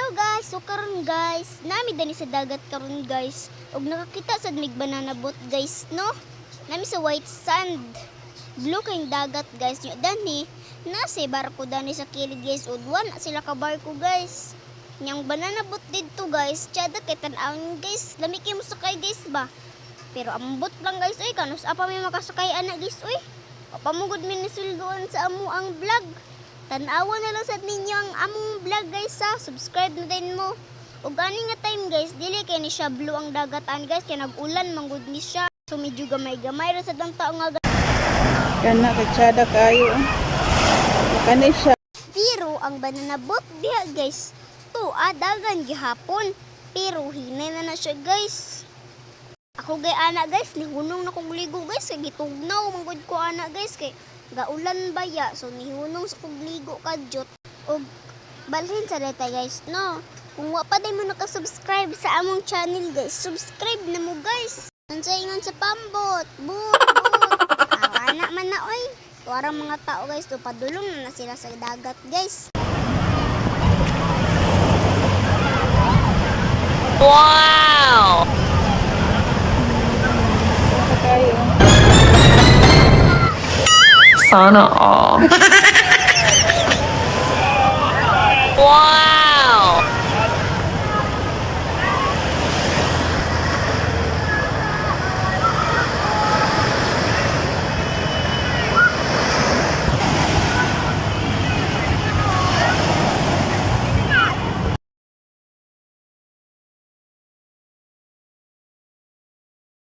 Hello guys, so karon guys, nami dani sa dagat karon guys. Ug nakakita sad mig banana boat guys, no? Nami sa white sand. Blue kayong dagat guys. Nya dani, nasa barko dani sa kilid guys. Ug na sila ka barko guys. Nyang banana boat didto guys, tsada kay tan-awon guys. Lami kay mo sakay guys ba? Pero ambot lang guys, oy, kanus apa may makasakay ana guys, oy. Pamugod mi ni sulgoon sa amo ang vlog. Tan-awa na lang sad ninyo ang among vlog guys ha. Subscribe na din mo. Ug ani nga time guys, dili kay ni siya blue ang dagatan guys kay nag-ulan manggod ni siya. So medyo gamay-gamay ra sad ang tao nga. Kana kachada kayo. Kani siya. Pero ang banana boat diha guys, to dagan gihapon. Pero hinay na na siya guys. Ako gay ana guys, nihunong na kong ligo guys, kay gitugnaw manggod ko ana guys kay gaulan baya, so nihunong sa kong ligo kadyot. Og balhin sa data guys, no. Kung wa pa day mo naka-subscribe sa among channel guys, subscribe na mo guys. Unsa ingon sa pambot? But, but. Ah, ana man na oy. Tuwarang mga tao guys, to padulong na na sila sa dagat guys. Wow! Kayo. Sana all. Wow!